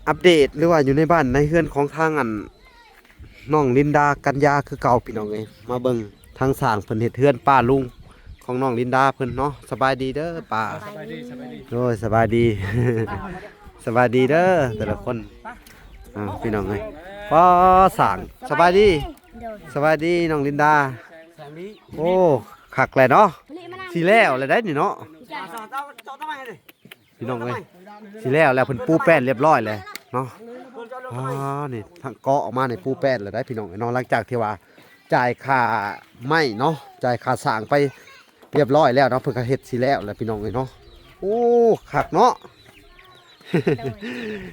ອັບເດດ ຫຼືວ່າຢູ່ໃນບ້ານໃນເຮືອນຂອງທາງອັນ ນ້ອງລິນດາ ກັນຍາ ຄືເກົ່າພີ່ນ້ອງເອີຍ. ມາເບິ່ງທາງຊ່າງເພິ່ນເຮັດເຮືອນປ້າລຸງຂອງນ້ອງລິນດາເພິ່ນເນາະ. ສະບາຍດີເດີປ້າ. ສະບາຍດີ ສະບາຍດີ. ໂດຍ ສະບາຍດີ ສະບາຍດີເດີແຕ່ລະຄົນ. ອ້າວ ພີ່ນ້ອງເອີຍ ປ້າຊ່າງ ສະບາຍດີ. ໂດຍ ສະບາຍດີນ້ອງລິນດາ. ໂອ້ ຄັກແຫຼະເນາະ. ຊິແລ້ວແລ້ວໄດ໋ນີ້ເນາະ. ພີ່ນ້ອງເອີຍ ຊິແລ້ວແລ້ວ ເພິ່ນປູແປ້ນລຽບຮ້ອຍແລ້ວເນາະ. ອ່າ ນີ້ທາງເກາະອອກມານີ້ປູແປ້ນແລ້ວໄດ໋ພີ່ນ້ອງເອີຍເນາະ. ຫຼັງຈາກທີ່ວ່າຈ່າຍຄ່າໄມ້ເນາະ ຈ່າຍຄ່າສ້າງໄປລຽບຮ້ອຍແລ້ວເນາະ ເພິ່ນກໍເຮັດຊິແລ້ວແລ້ວພີ່ນ້ອງເອີຍເນາະ. ໂອ້ ຄັກເນາະ.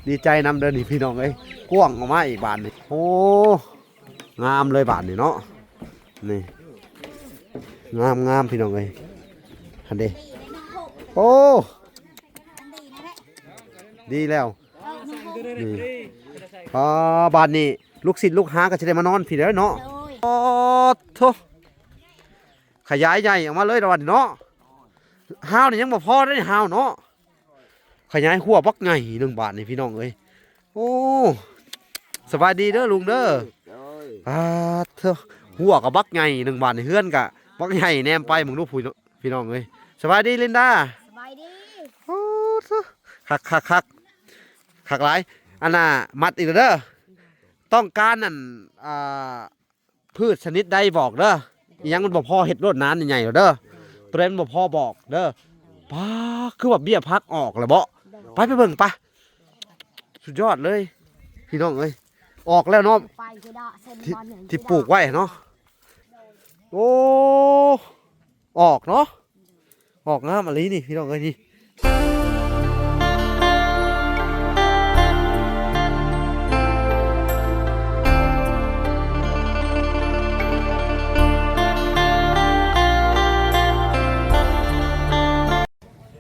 ດີໃຈນຳເດີນີ້ພີ່ນ້ອງເອີຍ ກວ້າງອອກມາອີກບາດນີ້. ໂອ້ ງາມເລີຍບາດນີ້ເນາະ. ນີ້ ງາມໆ ພີ່ນ້ອງເອີຍ ຫັ້ນເດ້. ໂອ້ ດີແລ້ວ ນີ້. ອ່າ ບາດນີ້ລູກສິດລູກຫາກໍຊິໄດ້ມານອນພີ້ແລ້ວເນາະ. ໂດຍ ໂອ້ໂທ້ ຂະຫຍາຍໃຫຍ່ອອກມາເລີຍບາດນີ້ເນາະ. ຮາວນີ້ຍັງບໍ່ພໍເດ້ ຮາວເນາະ. ຂະຫຍາຍຮົ້ວບັກໃຫຍ່ໜຶ່ງບາດນີ້ພີ່ນ້ອງເອີຍ. ໂອ້ ສະບາຍດີເດີລຸງເດີ. ໂດຍ ປາດໂທ້ ຮົ້ວກໍບັກໃຫຍ່ໜຶ່ງບາດນີ້ ເຮືອນກໍບັກໃຫຍ່. ແນມໄປເບິ່ງດູ ພີ່ນ້ອງເອີຍ. ສະບາຍດີລິນດາ. ສະບາຍດີ. ໂອ້ໂທ້ ຄັກໆໆ ຄັກຫຼາຍ. ອັນນ່າ ມັດອີກແລ້ວເດີ. ຕ້ອງການອັນ ອ່າ ພືດຊະນິດໃດບອກເດີ. ອີ່ຫຍັງມັນບໍ່ພໍເຮັດໂລດ ນານໃຫຍ່ໂລດເດີ. ໂຕໃດມັນບໍ່ພໍບອກເດີ. ປາ ຄືວ່າເບ້ຍຜັກອອກແລ້ວເບາະ. ໄປ ໄປເບິ່ງໄປ. ສຸດຍອດເລີຍພີ່ນ້ອງເອີຍ ອອກແລ້ວເນາະ ທີ່ ທີ່ປູກໄວ້ເນາະ. ໂອ້ ອອກເນາະ ອອກງາມອີ່ຫຼີນີ້ພີ່ນ້ອງເອີຍນີ້.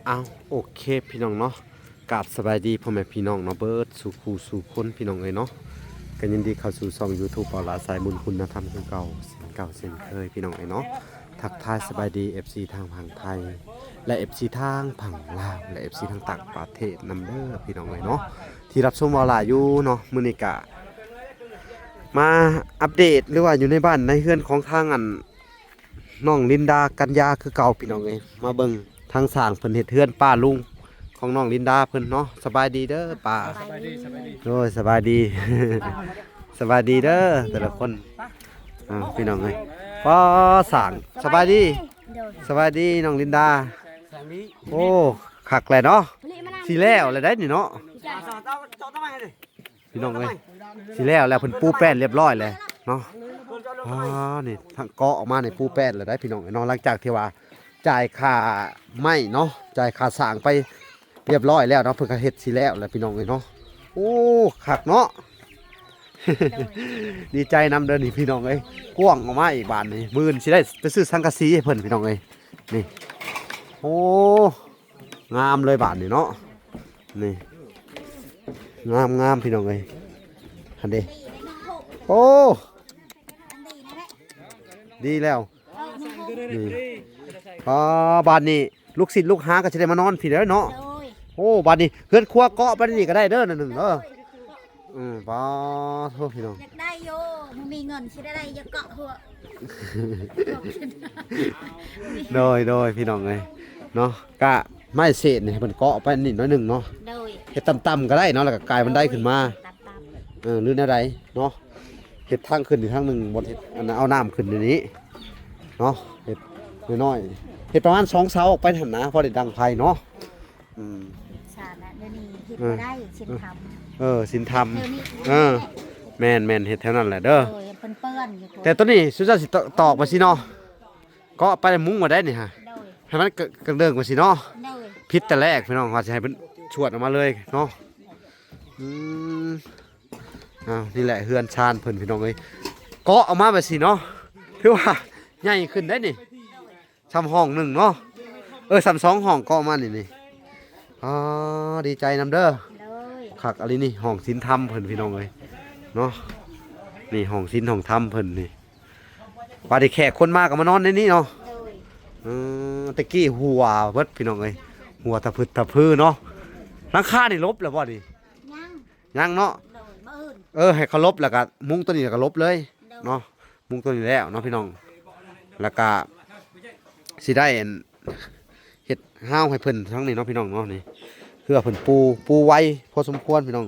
ເອົາ ໂອເຄພີ່ນ້ອງເນາະ ກາບສະບາຍດີພໍ່ແມ່ພີ່ນ້ອງເນາະ ເບິດສູ່ຄູ່ສູ່ຄົນພີ່ນ້ອງເອີຍເນາະ. ກໍຍິນດີເຂົ້າສູ່ຊ່ອງ YouTube ບ່າວຫຼ້າສາຍບຸນຄຸນນະທຳຄືເກົ່າ ເຊັ່ນເກົ່າເຊັ່ນເຄີຍພີ່ນ້ອງເອີຍເນາະ. ທັກທາຍສະບາຍດີ ເອັຟຊີ ທາງຝັ່ງໄທ ແລະ ເອັຟຊີ ທາງຝັ່ງລາວ ແລະ ເອັຟຊີ ທາງຕ່າງປະເທດນຳເດີພີ່ນ້ອງເອີຍເນາະ ທີ່ຮັບຊົມບ່າວຫຼ້າຢູ່ເນາະ. ມື້ນີ້ກະມາອັບເດດ ຫຼືວ່າຢູ່ໃນບ້ານໃນເຮືອນຂອງທາງອັນ ນ້ອງລິນດາ ກັນຍາ ຄືເກົ່າພີ່ນ້ອງເອີຍ. ມາເບິ່ງທາງຊ່າງເພິ່ນເຮັດເຮືອນປ້າລຸງຂອງນ້ອງລິນດາເພິ່ນເນາະ. ສະບາຍດີເດີປ້າ. ສະບາຍດີ ສະບາຍດີ. ໂດຍ ສະບາຍດີ ສະບາຍດີເດີແຕ່ລະຄົນ. ອ້າວ ພີ່ນ້ອງເອີຍ ປ້າຊ່າງ ສະບາຍດີ. ໂດຍ ສະບາຍດີນ້ອງລິນດາ. ໂອ້ ຄັກແຫຼະເນາະ. ຊິແລ້ວແລ້ວໄດ໋ນີ້ເນາະ. ພີ່ນ້ອງເອີຍ ຊິແລ້ວແລ້ວ ເພິ່ນປູແປ້ນລຽບຮ້ອຍແລ້ວເນາະ. ອ່າ ນີ້ທາງເກາະອອກມານີ້ປູແປ້ນແລ້ວໄດ໋ພີ່ນ້ອງເອີຍເນາະ. ຫຼັງຈາກທີ່ວ່າຈ່າຍຄ່າໄມ້ເນາະ ຈ່າຍຄ່າສ້າງໄປລຽບຮ້ອຍແລ້ວເນາະ ເພິ່ນກໍເຮັດຊິແລ້ວແລ້ວພີ່ນ້ອງເອີຍເນາະ. ໂອ້ ຄັກເນາະ. ດີໃຈນຳເດີນີ້ພີ່ນ້ອງເອີຍ ກວ້າງອອກມາອີກບາດນີ້. ມື້ອື່ນຊິໄດ້ໄປຊື້ສັງກະສີໃຫ້ເພິ່ນພີ່ນ້ອງເອີຍ. ນີ້ ໂອ້ ງາມເລີຍບາດນີ້ເນາະ. ນີ້ ງາມໆ ພີ່ນ້ອງເອີຍ ຫັ້ນເດ້. ໂອ້ ດີແລ້ວ ນີ້. ອ່າ ບາດນີ້ລູກສິດລູກຫາກໍຊິໄດ້ມານອນພີ້ແລ້ວເນາະ. ໂດຍ ໂອ້ ບາດນີ້ເຮືອນຄົວເກາະໄປນີ້ກໍໄດ້ເດີ ໜ້ອຍໜຶ່ງເດີ. ອືມ ປາໂທ ພີ່ນ້ອງ ຢາກໄດ້ຢູ່ ບໍ່ມີເງິນຊິໄດ້ ຢາກເກາະຫົວ. ໂດຍ ໂດຍ ພີ່ນ້ອງເອີຍເນາະ ກະໄມ້ເສດນີ້ໃຫ້ເພິ່ນເກາະໄປນີ້ໜ້ອຍໜຶ່ງເນາະ. ໂດຍ ເຮັດຕ່ຳໆກໍໄດ້ເນາະ ແລ້ວກໍກາຍບັນໄດຂຶ້ນມາ. ໂດຍ ຕ່ຳໆ ເອີ ຫຼືແນວໃດເນາະ ເຮັດທາງຂຶ້ນອີກທາງໜຶ່ງ ບ່ອນເຮັດອັນນັ້ນ ເອົານ້ຳຂຶ້ນຢູ່ນີ້ເນາະ. ເຮັດນ້ອຍໆ ເຮັດປະມານສອງເສົາອອກໄປຫັ້ນນະ ພໍໄດ້ດັງໄຟເນາະ. ອືມ ສານະ ດຽວນີ້ເຮັດ ເອີ ບໍ່ໄດ້ ສິນທຳ. ເອີ ສິນທຳ ດຽວນີ້ ເອີ ແມ່ນໆ ເຮັດແຖວນັ້ນແຫຼະເດີ. ໂດຍ ເພິ່ນເປື້ອນຢູ່. ແຕ່ຕົວນີ້ສຸດຍອດ ຊິຕ- ຕອກໄປຊິເນາະ ເກາະໄປມຸງບໍ່ໄດ້ນີ້ຮະ. ໂດຍ ໃຫ້ມັນກະ- ກະເດີງໄປຊິເນາະ. ໂດຍ ຜິດແຕ່ແລກພີ່ນ້ອງ ວ່າຊິໃຫ້ເພິ່ນຊວດອອກມາເລີຍເນາະ. ອືມ ອ້າວ ນີ້ແຫຼະເຮືອນຊານເພິ່ນພີ່ນ້ອງເອີຍ ເກາະອອກມາແບບຊີ້ເນາະ ຖືວ່າໃຫຍ່ຂຶ້ນໄດ໋ນີ້. ຊຳຫ້ອງໜຶ່ງເນາະ ເອີ ຊຳສອງຫ້ອງເກາະມານີ້ນີ້. ອໍ ດີໃຈນຳເດີ. ໂດຍ ຄັກອີ່ຫຼີນີ້ ຫ້ອງສິນທຳເພິ່ນພີ່ນ້ອງເອີຍເນາະ. ນີ້ຫ້ອງສິນຫ້ອງທຳເພິ່ນນີ້ ວ່າໄດ້ແຂກຄົນມາກໍມານອນໃນນີ້ເນາະ. ໂດຍ ເອີ ແຕ່ກີ້ຮົ່ວເບິດພີ່ນ້ອງເອີຍ ຮົ່ວຕະພຶດຕະພືເນາະ. ຫຼັງຄານີ້ລົບແລ້ວບໍ່ນີ້? ຍັງ ຍັງເນາະ ໂດຍ ມື້ອື່ນ ເອີ ໃຫ້ເຄົາລົບ ແລ້ວກະມຸງໂຕນີ້ ແລ້ວກະລົບເລີຍ ໂດຍ ເນາະ ມຸງໂຕນີ້ແລ້ວເນາະພີ່ນ້ອງ ແລ້ວກະຊິໄດ້ອັນ ເຮັດຮາວໃຫ້ເພິ່ນທາງນີ້ເນາະພີ່ນ້ອງເນາະ ນີ້ ເພື່ອເພິ່ນປູ ປູໄວພໍສົມຄວນພີ່ນ້ອງ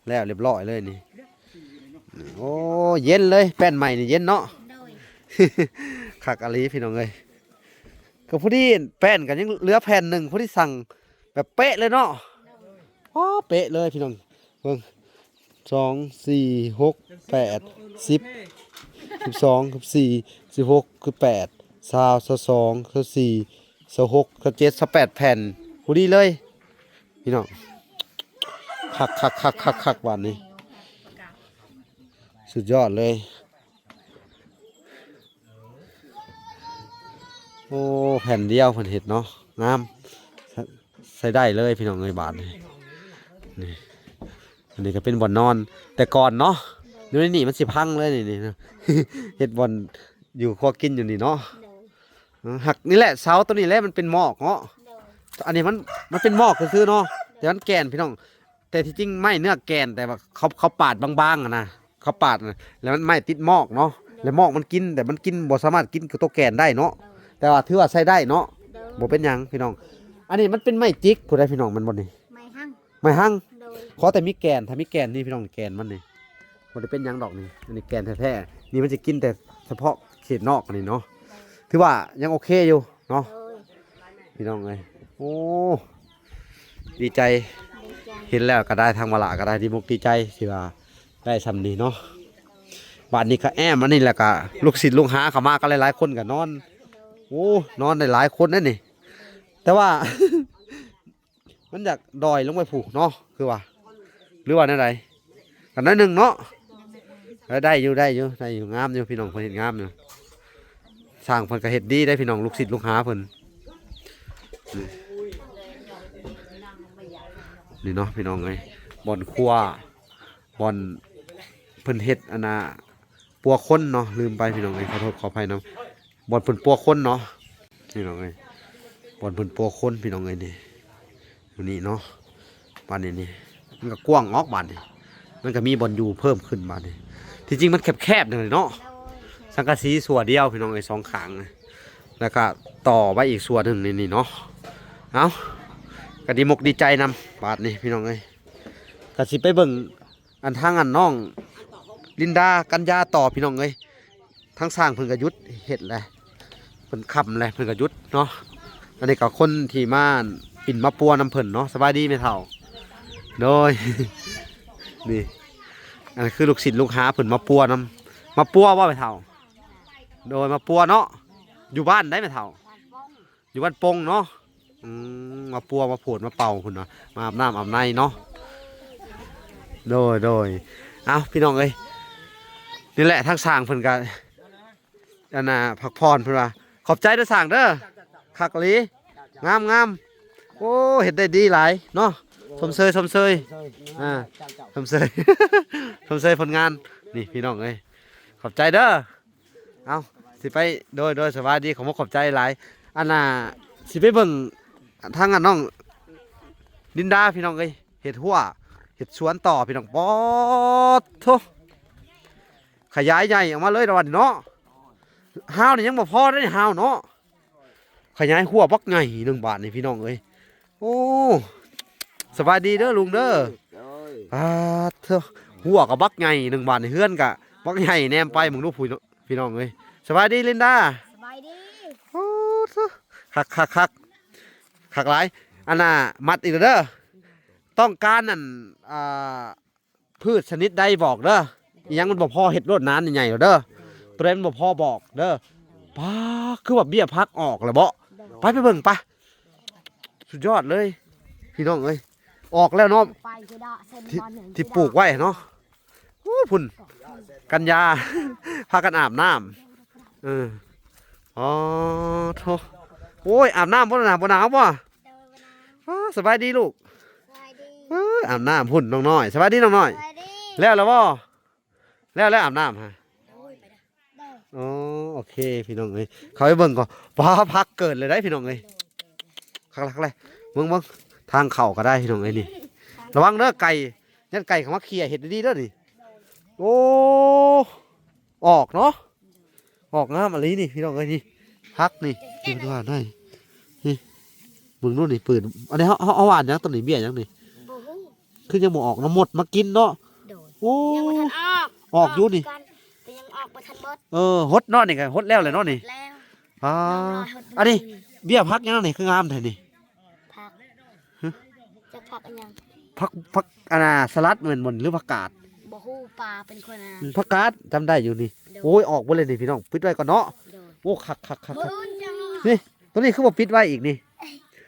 ແລ້ວລຽບຮ້ອຍເລີຍນີ້ ໂອ້ ເຢັນເລີຍ ແປ້ນໃໝ່ນີ້ເຢັນເນາະ ໂດຍ ຄັກອີ່ຫຼີພີ່ນ້ອງເອີຍ ກໍພໍດີ ແປ້ນກໍຍັງເຫຼືອແຜ່ນໜຶ່ງ ພໍດີສັ່ງແບບເປະເລີຍເນາະ ໂດຍ ອໍ ເປະເລີຍພີ່ນ້ອງ ເບິ່ງ ສອງ ສີ່ ຫົກ ແປດ ສິບ ສິບສອງ ສິບສີ່ ສິບຫົກ ສິບແປດ ຊາວ ຊາວສອງ ຊາວສີ່ ຊາວຫົກ ຊາວເຈັດ ຊາວແປດ ແຜ່ນ ພໍດີເລີຍພີ່ນ້ອງ ຄັກໆໆໆ ບາດນີ້ ສຸດຍອດເລີຍ ໂອ້ ແຜ່ນດຽວເພິ່ນເຮັດເນາະ ງາມ ໃຊ້ ໃຊ້ໄດ້ເລີຍພີ່ນ້ອງເອີຍ ບາດນີ້ ນີ້ ອັນນີ້ກໍເປັນບ່ອນນອນແຕ່ກ່ອນເນາະ ຢູ່ໃນນີ້ມັນຊິພັງເລີຍນີ້ ນີ້ ເຮັດບ່ອນຢູ່ຄົວກິນຢູ່ນີ້ເນາະ ໂດຍ ເອີ ຮັກ ນີ້ແຫຼະ ເສົາໂຕນີ້ແຫຼະ ມັນເປັນໝອກເນາະ ໂດຍ ອັນນີ້ມັນ ມັນເປັນໝອກຊື່ໆເນາະ ແຕ່ມັນແກ່ນພີ່ນ້ອງ ແຕ່ທີ່ຈິງໄມ້ເນື້ອແກ່ນ ແຕ່ວ່າເຂົາ ເຂົາປາດບາງໆຫັ້ນນະ ເຂົາປາດນະ ແລ້ວມັນໄມ້ຕິດໝອກເນາະ ແລ້ວໝອກມັນກິນ ແຕ່ມັນກິນ ບໍ່ສາມາດກິນໂຕແກ່ນໄດ້ເນາະ ແຕ່ວ່າຖືວ່າໃຊ້ໄດ້ເນາະ ບໍ່ເປັນຫຍັງພີ່ນ້ອງ ອັນນີ້ມັນເປັນໄມ້ຈິກພຸ້ນໃດ໋ພີ່ນ້ອງ ແມ່ນບໍ່ນີ້ ໄມ້ຮັງ ໄມ້ຮັງ ໂດຍ ຂໍແຕ່ມີແກ່ນ ຖ້າມີແກ່ນນີ້ພີ່ນ້ອງ ແກ່ນມັນນີ້ ບໍ່ໄດ້ເປັນຫຍັງດອກນີ້ ອັນນີ້ແກ່ນແທ້ໆ ນີ້ມັນຊິກິນແຕ່ສະເພາະເຂດນອກນີ້ເນາະ ຖືວ່າຍັງໂອເຄຢູ່ເນາະ ໂດຍ ພີ່ນ້ອງເອີຍ ໂອ້ ດີໃຈ ດີໃຈ ເຫັນແລ້ວກໍໄດ້ ທາງວາລະກໍໄດ້ ດີອົກດີໃຈທີ່ວ່າໄດ້ຊ່ຳນີ້ເນາະ ບາດນີ້ກໍແອ້ມອັນນີ້ ແລ້ວກໍລູກສິດລູກຫາເຂົ້າມາກໍຫຼາຍໆຄົນກໍນອນ ໂອ້ ນອນໄດ້ຫຼາຍຄົນເດ້ນີ້ ແຕ່ວ່າ ມັນຢາກດອຍລົງໄປພຸ້ນເນາະ ຄືວ່າ ຫຼືວ່າແນວໃດ ກໍໜ້ອຍໜຶ່ງເນາະ ເອີ ໄດ້ຢູ່ ໄດ້ຢູ່ ໄດ້ຢູ່ ງາມຢູ່ ພີ່ນ້ອງເພິ່ນເຮັດງາມຢູ່ ຊ່າງເພິ່ນກໍເຮັດດີໄດ໋ພີ່ນ້ອງ ລູກສິດລູກຫາເພິ່ນ ນີ້ເນາະ ພີ່ນ້ອງເອີຍ ບ່ອນຄົວ ບ່ອນເພິ່ນເຮັດອັນນ່າ ປົວຄົນເນາະ ລືມໄປພີ່ນ້ອງເອີຍ ຂໍໂທດຂໍອະໄພນຳ ບ່ອນເພິ່ນປົວຄົນເນາະ ພີ່ນ້ອງເອີຍ ບ່ອນເພິ່ນປົວຄົນ ພີ່ນ້ອງເອີຍ ນີ້ ຢູ່ນີ້ເນາະ ບາດນີ້ນີ້ ມັນກໍກວ້າງອອກ ບາດນີ້ ມັນກໍມີບ່ອນຢູ່ເພີ່ມຂຶ້ນ ບາດນີ້ ທີ່ຈິງມັນແຄບໆໜຶ່ງເນາະ ສັງກະສີຊົ່ວດຽວ ພີ່ນ້ອງເອີຍ ສອງຂ້າງ ແລ້ວກໍຕໍ່ໄປອີກຊົ່ວໜຶ່ງ ນີ້ ນີ້ເນາະ ເອົ້າ ກໍດີມົກດີໃຈນຳ ບາດນີ້ ພີ່ນ້ອງເອີຍ ກໍຊິໄປເບິ່ງ ອັນທາງອັນນ້ອງລິນດາກັນຍາຕໍ່ ພີ່ນ້ອງເອີຍ ທາງຊ່າງເພິ່ນກໍຢຸດເຮັດແຫຼະ ເພິ່ນຄ່ຳແຫຼະ ເພິ່ນກໍຢຸດເນາະ ອັນນີ້ກໍຄົນທີ່ມາປິ່ນມາປົວນຳເພິ່ນເນາະ ສະບາຍດີແມ່ເຖົ້າ ໂດຍ ນີ້ ອັນນັ້ນຄືລູກສິດລູກຫາເພິ່ນມາປົວນຳ ມາປົວບໍ່ແມ່ເຖົ້າ ໂດຍ ມາປົວເນາະ ຢູ່ບ້ານໃດແມ່ເຖົ້າ ຢູ່ບ້ານປົງເນາະ ອືມ ມາປົວມາໂຜດມາເປົ່າພຸ້ນນະ ມາອາບນ້ຳອາບໃນເນາະ ໂດຍ ໂດຍ ເອົ້າ ພີ່ນ້ອງເອີຍ ນີ້ແຫຼະ ທາງຊ່າງເພິ່ນກະ ອັນນ່າ ພັກຜ່ອນເພິ່ນວ່າ ຂອບໃຈເດີຊ່າງເດີ ຄັກອີ່ຫຼີ ງາມໆ ໂອ້ ເຮັດໄດ້ດີຫຼາຍເນາະ ຊົມເຊີຍ ຊົມເຊີຍ ອ່າ ຊົມເຊີຍ ຊົມເຊີຍຜົນງານ ນີ້ ພີ່ນ້ອງເອີຍ ຂອບໃຈເດີ. ເອົ້າ ຊິໄປ ໂດຍ ໂດຍ ສະບາຍດີ ຂອບມຸກຂອບໃຈຫຼາຍ ອັນນ່າ ຊິໄປເບິ່ງທາງອັນນ້ອງລິນດາ ພີ່ນ້ອງເອີຍ ເຮັດຮົ້ວ ເຮັດສວນຕໍ່ ພີ່ນ້ອງ ປາດໂທ້ ຂະຫຍາຍໃຫຍ່ອອກມາເລີຍລະບັດນີ້ເນາະ ຮາວນີ້ຍັງບໍ່ພໍເດ້ ຮາວເນາະ ຂະຫຍາຍຮົ້ວບັກໃຫຍ່ໜຶ່ງບາດນີ້ ພີ່ນ້ອງເອີຍ ໂອ້ ສະບາຍດີເດີລຸງເດີ ໂດຍ ປາດໂທ້ ຮົ້ວກໍບັກໃຫຍ່ໜຶ່ງບາດນີ້ ເຮືອນກໍບັກໃຫຍ່ ແນມໄປເບິ່ງດູ ພີ່ນ້ອງເອີຍ ສະບາຍດີລິນດາ ສະບາຍດີ ໂອ້ ຄັກໆໆ ຄັກຫຼາຍ ອັນນ່າ ມັດອີກແລ້ວເດີ ຕ້ອງການອັນ ອ່າ ພືດຊະນິດໃດບອກເດີ ອີ່ຫຍັງມັນບໍ່ພໍເຮັດໂລດ ນານໃຫຍ່ແລ້ວເດີ ໂຕໃດມັນບໍ່ພໍບອກເດີ ປາ ຄືວ່າເບ້ຍຜັກອອກແລ້ວເບາະ ໄປ ໄປເບິ່ງໄປ ສຸດຍອດເລີຍ ພີ່ນ້ອງເອີຍ ອອກແລ້ວເນາະ ໄປຄືດາເຊັນ ທີ່ ບ່ອນໜຶ່ງ ທີ່ ທີ່ ທີ່ ປູກໄວ້ເນາະ ໂອ້ ພຸ້ນ ກັນຍາ ພາກັນອາບນ້ຳ ເອີ ອໍ ໂທ້ ໂອ້ຍ ອາບນ້ຳບໍ່ນະ ບໍ່ໜາວບໍ່? ໂດຍ ບໍ່ໜາວ ອໍ ສະບາຍດີລູກ ສະບາຍດີ ເອີ ອາບນ້ຳພຸ້ນນ້ອງນ້ອຍ ສະບາຍດີນ້ອງນ້ອຍ ສະບາຍດີ ແລ້ວແລ້ວບໍ່? ແລ້ວແລ້ວອາບນ້ຳຫະ ໂດຍ ໄປເດີ ໂດຍ ອໍ ໂອເຄ ພີ່ນ້ອງເອີຍ ເຂົ້າໄປເບິ່ງກ່ອນ ປາ ພັກເກີດເລີຍໄດ໋ ພີ່ນ້ອງເອີຍ ຄັກໆ ເບິ່ງໆ ທາງເຂົ້າກໍໄດ້ ພີ່ນ້ອງເອີຍ ນີ້ ລະວັງເດີ ໄກ່ ນໄກ່ເຂົ້າມາເຂ່ຍເຮັດດີໆເດີນີ້. ໂອ້ ອອກເນາະ ອອກງາມອີ່ຫຼີນີ້ພີ່ນ້ອງເອີຍ. ນີ້ຜັກນີ້ ເບິ່ງດູວ່າໄດ້ນີ້ ເບິ່ງດູນີ້ ປືນ. ອັນນີ້ເຮົາ ເຮົາ ເຮົາຫວ່ານຫຍັງ? ຕົ້ນນີ້ເບ້ຍຫຍັງນີ້? ບໍ່ຮູ້ ຄືຍັງບໍ່ອອກເນາະ ມົດມາກິນເນາະ. ໂດຍ ໂອ້ ຍັງບໍ່ທັນອອກ ອອກຢູ່ນີ້ ອອກກັນ ແຕ່ຍັງອອກບໍ່ທັນເບິດ. ເອີ ຫົດເນາະ ນີ້ກໍຫົດແລ້ວແຫຼະເນາະນີ້. ແລ້ວ ອ່າ ອັນນີ້ເບ້ຍຜັກຫຍັງນີ້ ຄືງາມແທ້ນີ້? ຜັກ ຮະ ຈັກຜັກອີ່ຫຍັງ? ຜັກ ຜັກ ອັນນ່າ ສະຫຼັດແມ່ນບໍ່ ຫຼືຜັກກາດ? ບໍ່ຮູ້ ປ້າເປັນຄົນ ອືມ ຜັກກາດ ຈຳໄດ້ຢູ່ນີ້. ໂດຍ ໂອ້ຍ ອອກເບິດເລີຍນີ້ພີ່ນ້ອງ ປິດໄວ້ກ່ອນເນາະ. ໂດຍ ໂອ້ ຄັກໆໆໆ ນີ້ ໂຕນີ້ຄືບໍ່ປິດໄວ້ອີກນີ້?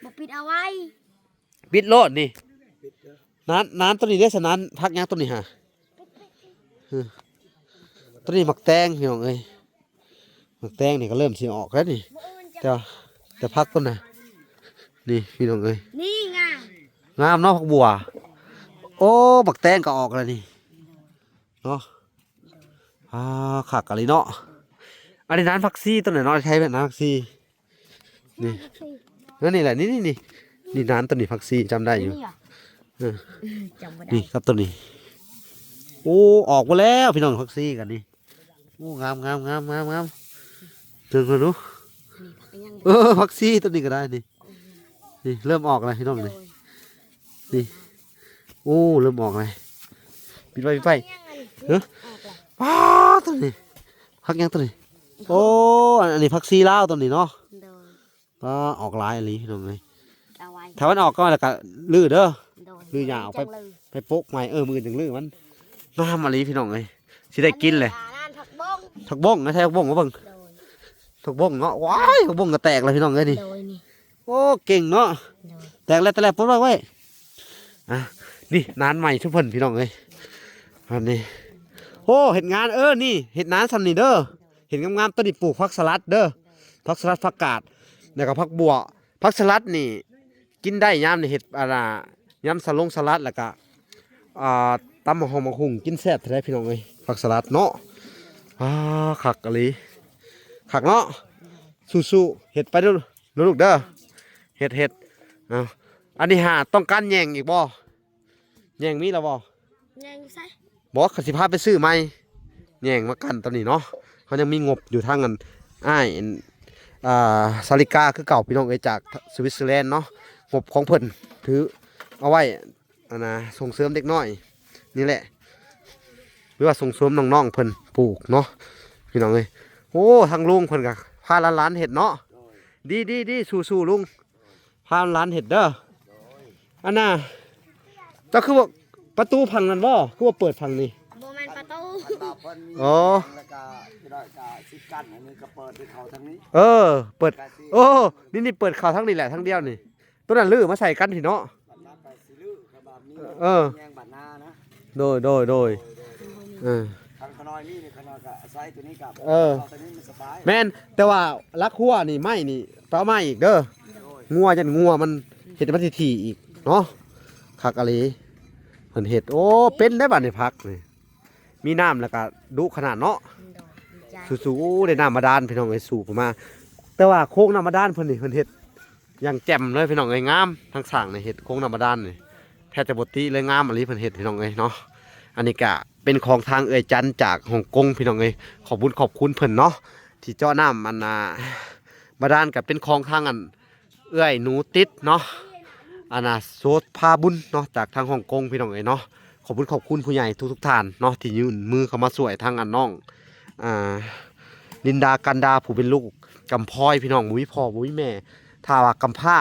ບໍ່ປິດເອົາໄວ້ ປິດໂລດນີ້. ນານ ນານໂຕນີ້ເດ້ ສະນານ ຜັກຫຍັງໂຕນີ້ຫາ? ໂຕນີ້ໝາກແຕງພີ່ນ້ອງເອີຍ ໝາກແຕງນີ້ກໍເລີ່ມຊິອອກແລ້ວນີ້. ແຕ່ ແຕ່ຜັກຕົ້ນນະ ນີ້ພີ່ນ້ອງເອີຍ ນີ້ງາມ ງາມເນາະ ຜັກບົວ. ໂອ້ ໝາກແຕງກໍອອກແລ້ວນີ້ເນາະ. ອ່າ ຄັກອີ່ຫຼີເນາະ. ອັນນີ້ນານຜັກຊີຕົ້ນນະເນາະ ໄທເອີ້ນນານຜັກຊີ. ນີ້ ເອີ ນີ້ແຫຼະ ນີ້ ນີ້ ນີ້ ນີ້ນານຕົ້ນນີ້ ຜັກຊີ ຈຳໄດ້ຢູ່. ນີ້ຫວະ? ເອີ ຈຳບໍ່ໄດ້ ນີ້ກັບຕົ້ນນີ້. ໂອ້ ອອກມາແລ້ວພີ່ນ້ອງ ຜັກຊີກັນນີ້. ໂອ້ ງາມໆໆໆ ເບິ່ງເບິ່ງດູ. ນີ້ຜັກຫຍັງ? ເອີ ຜັກຊີຕົ້ນນີ້ກໍໄດ້ນີ້. ນີ້ເລີ່ມອອກແລ້ວພີ່ນ້ອງນີ້. ໂດຍ ນີ້ ໂອ້ ເລີ່ມອອກແລ້ວ. ປິດໄວ້ ປິດໄວ້. ຫະ ອອກແລ້ວ ປ້າ ໂຕນີ້ ຜັກຫຍັງໂຕນີ້? ໂອ້ ອັນ ອັນນີ້ຜັກຊີລາວໂຕນີ້ເນາະ. ໂດຍ ປ້າ ອອກຫຼາຍອີ່ຫຼີພີ່ນ້ອງເອີຍ. ເອົາໄວ້ ຖ້າມັນອອກກ່ອນແລ້ວກໍຮື້ເດີ. ໂດຍ ຮື້ຫຍ້າອອກໄປ ຈັ່ງຮື້ ໄປປົກໃໝ່. ເອີ ມື້ອື່ນຈັ່ງຮື້ມັນ. ງາມອີ່ຫຼີພີ່ນ້ອງເອີຍ ຊິໄດ້ກິນແຫຼະ. ອັນນີ້ ອັນນັ້ນ ຜັກບົ້ງ ຜັກບົ້ງນະ ໃຊ້ຜັກບົ້ງມາເບິ່ງ. ໂດຍ ຜັກບົ້ງເນາະ. ວ້າຍ ຜັກບົ້ງກໍແຕກແລ້ວພີ່ນ້ອງເອີຍນີ້. ໂດຍ ນີ້ ໂອ້ ເກັ່ງເນາະ. ໂດຍ ແຕກແລ້ວ ແຕກແລ້ວ ປົດໄວ້ ໄວ້. ອ່ະ ນີ້ນານໃໝ່ຊຸເພິ່ນພີ່ນ້ອງເອີຍ. ອັນນີ້ ໂອ້ ເຮັດງານ ເອີ ນີ້ເຮັດນານຊ່ຳນີ້ເດີ. ເຮັດງາມໆ ໂຕນີ້ປູກຜັກສະຫຼັດເດີ ຜັກສະຫຼັດ ຜັກກາດ ແລ້ວກໍຜັກບົວ. ຜັກສະຫຼັດນີ້ກິນໄດ້ຍາມນີ້ເຮັດ ອັນນ່າ ຍຳສະຫຼົງສະຫຼັດ ແລ້ວກະ ອ່າ ຕຳໝາກຫອມໝາກຫຸ່ງ ກິນແຊບແທ້ໆ ພີ່ນ້ອງເອີຍ ຜັກສະຫຼັດເນາະ. ອ່າ ຄັກອີ່ຫຼີ ຄັກເນາະ. ສູ້ໆ ເຮັດໄປເດີລູກເດີ ເຮັດ ເຮັດ. ເອົາ ອັນນີ້ຫາຕ້ອງການແຍງອີກບໍ່? ແຍງມີແລ້ວບໍ່? ແຍງຢູ່ໃສ? ບໍ່ ຂ້ອຍຊິພາໄປຊື້ໃໝ່ ແຍງມາກັ້ນຕອນນີ້ເນາະ. ເຮົາຍັງມີງົບຢູ່ທາງອັນ ອ້າຍ ອັນ ອ່າ ສາລິກາຄືເກົ່າ ພີ່ນ້ອງເອີຍ ຈາກສະວິດເຊີແລນເນາະ. ງົບຂອງເພິ່ນຖືເອົາໄວ້ ອັນນ່າ ສົ່ງເສີມເດັກນ້ອຍນີ້ແຫຼະ ຫຼືວ່າສົ່ງເສີມນ້ອງໆເພິ່ນປູກເນາະ ພີ່ນ້ອງເອີຍ. ໂອ້ ທາງລຸງເພິ່ນກໍພາຫຼານໆເຮັດເນາະ. ດີໆໆ ສູ້ໆ ລຸງ ພາຫຼານເຮັດເດີ. ອັນນ່າ ເຈົ້າຄືວ່າປະຕູຝັ່ງນັ້ນບໍ່? ຄືວ່າເປີດຝັ່ງນີ້? ບໍ່ແມ່ນປະຕູ. ອໍ ແລ້ວກໍຊິດ້ອຍກະຊິກັນ ອັນນີ້ກໍເປີດເຂົ້າທາງນີ້. ເອີ ເປີດ ໂອ້ ນີ້ ນີ້ເປີດເຂົ້າທາງນີ້ແຫຼະ ທາງດຽວນີ້. ໂຕນັ້ນລືມາໃສ່ກັນພີ້ເນາະ. ເອີ ແຍງບາດນານະ. ໂດຍ ໂດຍ ໂດຍ ເອີ ຄັນຂະນ້ອຍມີນີ້ ຂະນ້ອຍກໍອາໄສຕົວນີ້ກໍ ເອີ ເອົາຕົວນີ້ມັນສະບາຍ. ແມ່ນ ແຕ່ວ່າຫຼັກຮົ້ວນີ້ ໄມ້ນີ້ ໄປເອົາມາອີກເດີ. ໂດຍ ງົວ ຢ້ານງົວມັນເຮັດໃຫ້ມັນຖີ່ໆອີກເນາະ. ຄັກອີ່ຫຼີ ເພິ່ນເຮັດ ໂອ້ ເປັນໄດ໋ບາດນີ້ ຜັກນີ້ ມີນ້ຳແລ້ວກໍດຸຂະໜາດເນາະ. ໂດຍ ສູ້ໆ ໂອ້ ໄດ້ນ້ຳບາດານ ພີ່ນ້ອງເອີຍ ສູບອອກມາ. ແຕ່ວ່າໂຄງນ້ຳບາດານເພິ່ນນີ້ ເພິ່ນເຮັດ ຢ່າງແຈ່ມເລີຍພີ່ນ້ອງເອີຍ ງາມ. ທາງສ້າງນີ້ເຮັດໂຄງນ້ຳບາດານນີ້ ແທບຈະບໍ່ຕິເລີຍ ງາມອີ່ຫຼີເພິ່ນເຮັດ ພີ່ນ້ອງເອີຍເນາະ. ອັນນີ້ກະເປັນຂອງທາງເອື້ອຍຈັນຈາກຮົງກົງ ພີ່ນ້ອງເອີຍ ຂອບບຸນຂອບຄຸນເພິ່ນເນາະ ທີ່ເຈາະນ້ຳ ອັນນ່າ ບາດານ ກະເປັນຂອງທາງອັນເອື້ອຍໜູຕິດເນາະ ອັນນ່າ ໂສພາບຸນເນາະ ຈາກທາງຮົງກົງ ພີ່ນ້ອງເອີຍເນາະ. ຂອບບຸນຂອບຄຸນຜູ້ໃຫຍ່ທຸກໆທ່ານເນາະ ທີ່ຍື່ນມືເຂົ້າມາຊ່ວຍທາງອັນນ້ອງ ອ່າ ລິນດາ ກັນດາ ຜູ້ເປັນລູກກຳພ້ອຍ ພີ່ນ້ອງ ບໍ່ມີພໍ່ບໍ່ມີແມ່. ຖ້າວ່າກຳພ້າ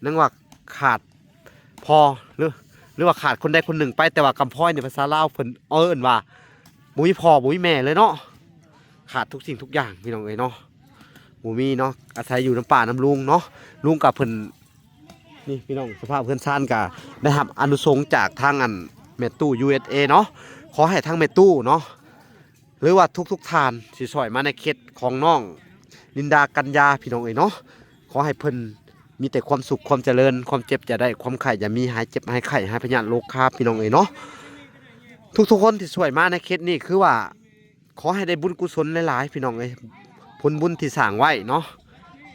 ຍັງວ່າຂາດພໍ່ ຫຼື ຫຼືວ່າຂາດຄົນໃດຄົນໜຶ່ງໄປ ແຕ່ວ່າກຳພ້ອຍໃນພາສາລາວເພິ່ນເອີ້ນວ່າບໍ່ມີພໍ່ບໍ່ມີແມ່ເລີຍເນາະ. ຂາດທຸກສິ່ງທຸກຢ່າງ ພີ່ນ້ອງເອີຍເນາະ ບໍ່ມີເນາະ ອາໄສຢູ່ນຳປ້ານຳລຸງເນາະ. ລຸງກະເພິ່ນ ນີ້ພີ່ນ້ອງ ສະພາບເຮືອນຊານກະໄດ້ຮັບອານິສົງຈາກທາງອັນແມ່ຕູ້ ຢູເອັສເອ ເນາະ. ຂໍໃຫ້ທາງແມ່ຕູ້ເນາະ ຫຼືວ່າທຸກໆທ່ານທີ່ຊ່ອຍມາໃນເຂດຂອງນ້ອງລິນດາ ກັນຍາ ພີ່ນ້ອງເອີຍເນາະ ຂໍໃຫ້ເພິ່ນມີແຕ່ຄວາມສຸກຄວາມຈະເລີນ ຄວາມເຈັບຢ່າໄດ້ ຄວາມໄຂ້ຢ່າມີ ຫາຍເຈັບຫາຍໄຂ້ ຫາຍພະຍາດໂລຄາ ພີ່ນ້ອງເອີຍເນາະ. ທຸກໆຄົນທີ່ຊ່ວຍມາໃນເຂດນີ້ ຄືວ່າ ຂໍໃຫ້ໄດ້ບຸນກຸສົນຫຼາຍໆ ພີ່ນ້ອງເອີຍ ຜົນບຸນທີ່ສ້າງໄວ້ເນາະ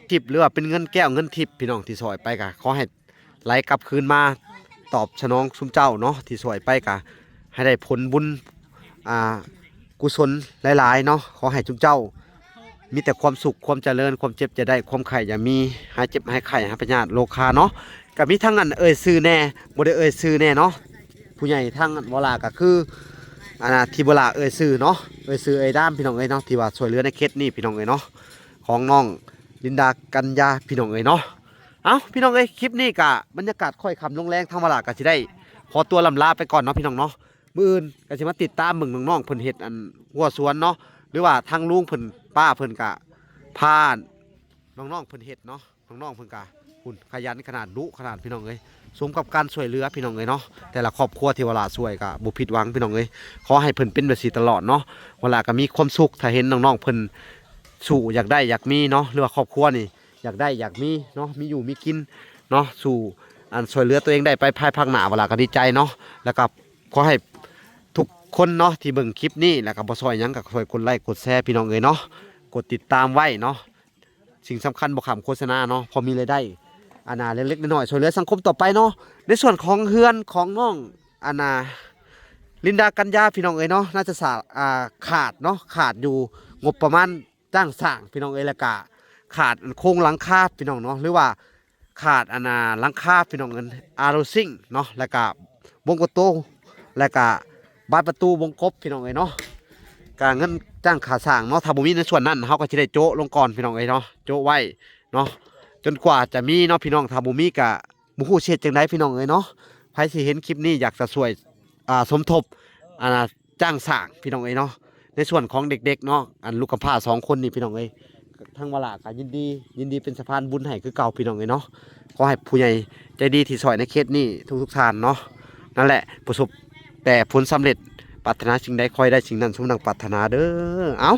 ທິບ ຫຼືວ່າເປັນເງິນແກ້ວເງິນທິບ ພີ່ນ້ອງ ທີ່ຊ່ອຍໄປກະຂໍໃຫ້ໄຫຼກັບຄືນມາຕອບສະໜອງຊຸມເຈົ້າເນາະ ທີ່ຊ່ອຍໄປກະ ໃຫ້ໄດ້ຜົນບຸນ ອ່າ ກຸສົນຫຼາຍໆເນາະ. ຂໍໃຫ້ທຸກເຈົ້າມີແຕ່ຄວາມສຸກ ຄວາມຈະເລີນ ຄວາມເຈັບຢ່າໄດ້ ຄວາມໄຂ້ຢ່າມີ ຫາຍເຈັບຫາຍໄຂ້ ຫາຍພະຍາດໂລຄາເນາະ. ກໍມີທັງອັນເອີ່ຍຊື່ແດ່ ບໍ່ໄດ້ເອີ່ຍຊື່ແດ່ເນາະ. ຜູ້ໃຫຍ່ທາງອັນບໍ່ຫຼ້າກໍຄື ອັນນະ ທີ່ບໍ່ຫຼ້າເອີ່ຍຊື່ເນາະ ເອີ່ຍຊື່ເອີ່ຍນາມ ພີ່ນ້ອງເອີຍເນາະ ທີ່ວ່າຊ່ວຍເຫຼືອໃນເຂດນີ້ ພີ່ນ້ອງເອີຍເນາະ ຂອງນ້ອງລິນດາ ກັນຍາ ພີ່ນ້ອງເອີຍເນາະ. ເອົ້າ ພີ່ນ້ອງເອີຍ ຄລິບນີ້ກະບັນຍາກາດຄ້ອຍຄ່ຳລົງແລງ ທາງວາລາກະຊິໄດ້ຂໍຕົວລ່ຳລາໄປກ່ອນເນາະ ພີ່ນ້ອງເນາະ. ມື້ອື່ນກະຊິມາຕິດຕາມເບິ່ງນ້ອງໆເພິ່ນເຮັດອັນຮົ້ວສວນເນາະ ຫຼືວ່າທາງລຸງເພິ່ນ ປ້າເພິ່ນກະພານ້ອງໆເພິ່ນເຮັດເນາະ. ນ້ອງໆເພິ່ນກະພຸ້ນ ຂະຫຍັນຂະໜາດ ດຸຂະໜາດ ພີ່ນ້ອງເອີຍ. ສົມກັບການຊ່ວຍເຫຼືອ ພີ່ນ້ອງເອີຍເນາະ ແຕ່ລະຄອບຄົວທີ່ວາລາຊ່ວຍກະບໍ່ຜິດຫວັງ ພີ່ນ້ອງເອີຍ. ຂໍໃຫ້ເພິ່ນເປັນແບບຊີ້ຕະຫຼອດເນາະ ວາລາກະມີຄວາມສຸກ ຖ້າເຫັນນ້ອງໆເພິ່ນສູ້ຢາກໄດ້ຢາກມີເນາະ ຫຼືວ່າຄອບຄົວນີ້ ຢາກໄດ້ຢາກມີເນາະ ມີຢູ່ມີກິນເນາະ ສູ້ອັນຊ່ວຍເຫຼືອຕົວເອງໄດ້ໄປພາຍພາກໜ້າ ວາລາກໍດີໃຈເນາະ. ແລ້ວກໍຂໍໃຫ້ທຸກຄົນເນາະທີ່ເບິ່ງຄລິບນີ້ ແລ້ວກໍບໍ່ຊ່ອຍຫຍັງ ກໍຊ່ວຍກົດໄລກົດແຊ ພີ່ນ້ອງເອີຍເນາະ ກົດຕິດຕາມໄວ້ເນາະ. ສິ່ງສຳຄັນບໍ່ຂ້າມໂຄສະນາເນາະ ພໍມີລາຍໄດ້ອັນນາເລັກໆນ້ອຍໆ ຊ່ວຍເຫຼືອສັງຄົມຕໍ່ໄປເນາະ. ໃນສ່ວນຂອງເຮືອນຂອງນ້ອງອັນນາ ລິນດາ ກັນຍາ ພີ່ນ້ອງເອີຍເນາະ ໜ້າຈະສາ ອ່າ ຂາດເນາະ ຂາດຢູ່ງົບປະມານ ຈ້າງສ້າງ ພີ່ນ້ອງເອີຍ ແລ້ວກະຂາດອັນໂຄງຫຼັງຄາ ພີ່ນ້ອງເນາະ ຫຼືວ່າຂາດອັນນາ ຫຼັງຄາ ພີ່ນ້ອງເອີຍ ອາໂຣຊິງເນາະ ແລ້ວກະບົງປະຕູ ແລ້ວກະບານປະຕູວົງກົບ ພີ່ນ້ອງເອີຍເນາະ. ກະເງິນຈ້າງຄ່າສ້າງເນາະ ຖ້າບໍ່ມີໃນສ່ວນນັ້ນ ເຮົາກໍຊິໄດ້ໂຈະລົງກ່ອນ ພີ່ນ້ອງເອີຍເນາະ ໂຈະໄວ້ເນາະ ຈົນກວ່າຈະມີເນາະ ພີ່ນ້ອງ. ຖ້າບໍ່ມີກະ ບໍ່ຮູ້ຊິເຮັດຈັ່ງໃດ ພີ່ນ້ອງເອີຍເນາະ. ໃຜທີ່ເຫັນຄລິບນີ້ຢາກຈະຊ່ວຍ ອ່າ ສົມທົບ ອັນນາ ຈ້າງສ້າງ ພີ່ນ້ອງເອີຍເນາະ ໃນສ່ວນຂອງເດັກໆເນາະ ອັນລູກກຳພ້າສອງຄົນນີ້ ພີ່ນ້ອງເອີຍ ທາງວາລາກໍຍິນດີ ຍິນດີເປັນສະພານບຸນໃຫ້ຄືເກົ່າ ພີ່ນ້ອງເອີຍເນາະ. ຂໍໃຫ້ຜູ້ໃຫຍ່ໃຈດີທີ່ຊ່ອຍໃນເຂດນີ້ທຸກໆທ່ານເນາະ ນັ້ນແຫຼະ ປະສົບແຕ່ຜົນສຳເລັດ ປາດຖະໜາສິ່ງໃດ ຂໍໃຫ້ໄດ້ສິ່ງນັ້ນ ສົມດັ່ງປາດຖະໜາເດີ້. ເອົ້າ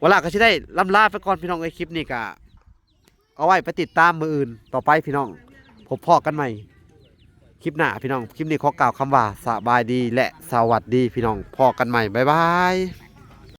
ວາລາກໍຊິໄດ້ລ່ຳລາໄປກ່ອນ ພີ່ນ້ອງເອີຍ ຄລິບນີ້ກໍ ເອົາໄວ້ໄປຕິດຕາມມື້ອື່ນຕໍ່ໄປ ພີ່ນ້ອງ. ພົບພໍ້ກັນໃໝ່ຄລິບໜ້າ ພີ່ນ້ອງ. ຄລິບນີ້ຂໍກ່າວຄຳວ່າສະບາຍດີ ແລະ ສະຫວັດດີ ພີ່ນ້ອງ. ພໍ້ກັນໃໝ່. ບາຍບາຍ.